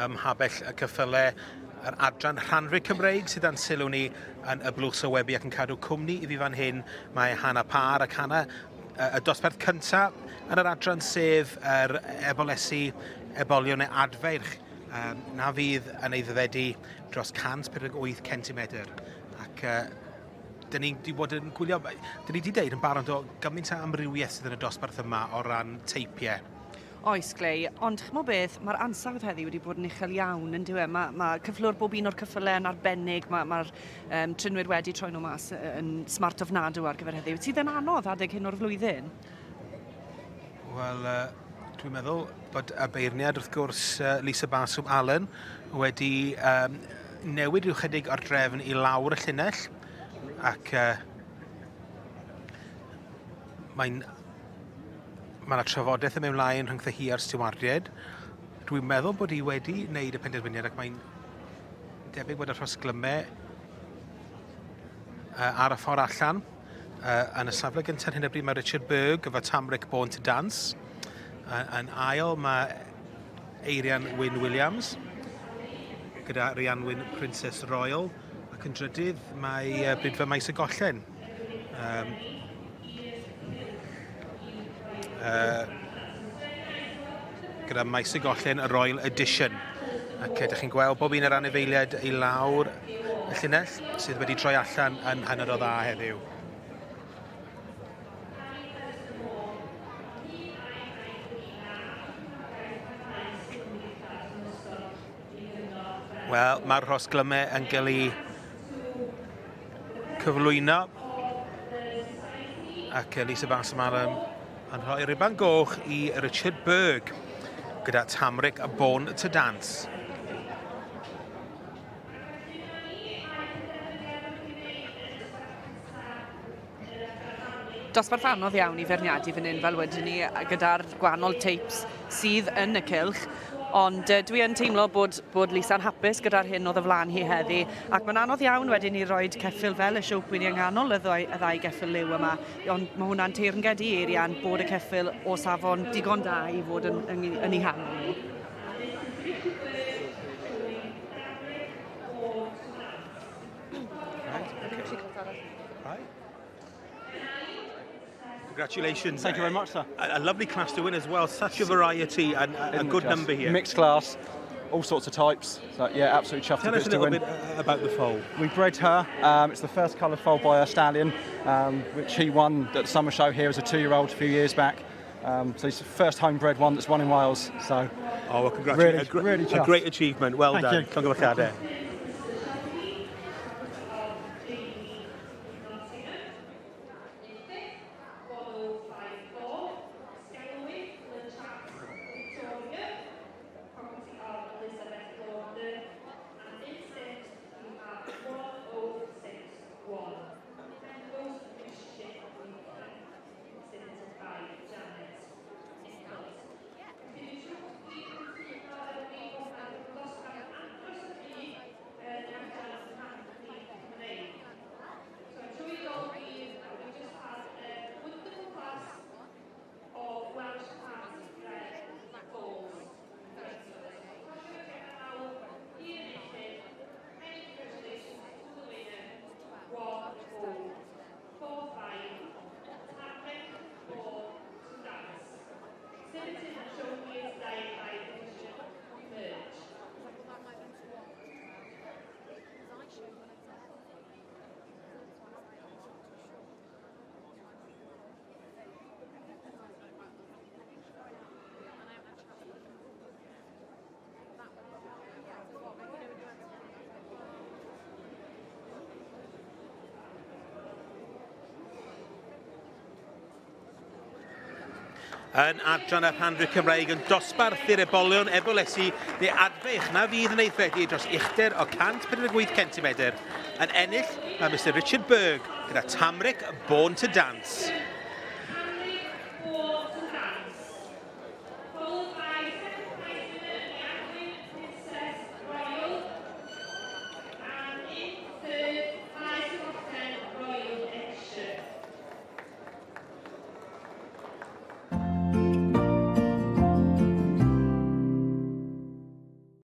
ym mhabell y cyffyle yr adran rhanfri Cymreig sydd dan sylw ni yn y blwch sylwebu ac yn cadw cwmni i fi fan hyn mae Hannah Parr ac Hannah y dosbarth cyntaf yn yr adran sef yr ebolesi ebolion neu adfeirch um, na fydd yn ei ddyfedu dros 148 centimetr ac uh, dyn ni wedi bod yn gwylio, dyn ni wedi deud yn barod o gymaint o amrywiaeth sydd yn y dosbarth yma o ran teipiau. Oes, Glei, ond ch'mo beth, mae'r ansawdd heddi wedi bod yn uchel iawn, yn dyw e? Mae, mae cyflwr bob un o'r cyffylau yn arbennig, mae'r mae, um, trinwyr wedi troi nhw mas yn smart ofnadw ar gyfer heddiw. Sydd yn anodd adeg hyn o'r flwyddyn. Wel, uh, dwi'n meddwl bod y beirniad, wrth gwrs, uh, Lisa Barsum Allen, wedi um, newid rhyw chydig o'r drefn i lawr y llinell, ac uh, mae'n Mae yna trafodaeth yn mynd mlaen rhyngtho hi a'r stiwardiaid. Dwi'n meddwl bod hi wedi wneud y penderfyniad ac mae'n debyg bod y rhosglymau uh, ar y ffordd allan. Uh, yn y safle gyntaf hyn o bryd mae Richard Berg efo Tamric Born to Dance. Uh, yn ail mae Eirian Wyn Williams gyda Rhianwyn Princess Royal ac yn drydydd mae uh, Brydfa Maes y Gollen. Um, uh, gyda Maes y Gollen y Royal Edition. Ac ydych chi'n gweld bob un o'r anifeiliaid i lawr y llinell sydd wedi troi allan yn hynod o dda heddiw. Wel, mae'r rhosglymau yn cael eu cyflwyno ac Elisa Bassamaram yn rhoi riban goch i Richard Berg gyda Tamric a Born to Dance. Dosbarth anodd iawn i feirniadu fan hyn, fel wedyn ni, gyda'r gwahanol tapes sydd yn y cylch. Ond uh, dwi yn teimlo bod, bod Lisa'n hapus gyda'r hyn oedd y flaen hi heddi. Ac mae'n anodd iawn wedyn i roed ceffyl fel y show queen yng nghanol y ddau, y ddau geffyl liw yma. Ond mae hwnna'n teyrnged i Eirian bod y ceffyl o safon digon da i fod yn, yn, yn ei hanol nhw. Right, okay. Right. Congratulations. Thank you very much, sir. A, a lovely class to win as well. Such a variety and a, a good just number here. Mixed class, all sorts of types. So yeah, absolutely chuffed Tell to us bits a to little win. bit about the foal. We bred her. It's the first coloured foal by her stallion, which he won at the summer show here as a 2-year-old a few years back. So it's the first homebred one that's won in Wales. So, oh, well, congratulations. Really, really a great achievement. Well Thank done. you. Llongyfarchiadau. Yn adran y rhanfri Cymreig yn dosbarthu'r ebolion ebolesi neu adfeich na fydd yn aeddfedu dros uchder o 148 centimetr. Yn ennill mae Mister Richard Berg gyda Tamric Born to Dance.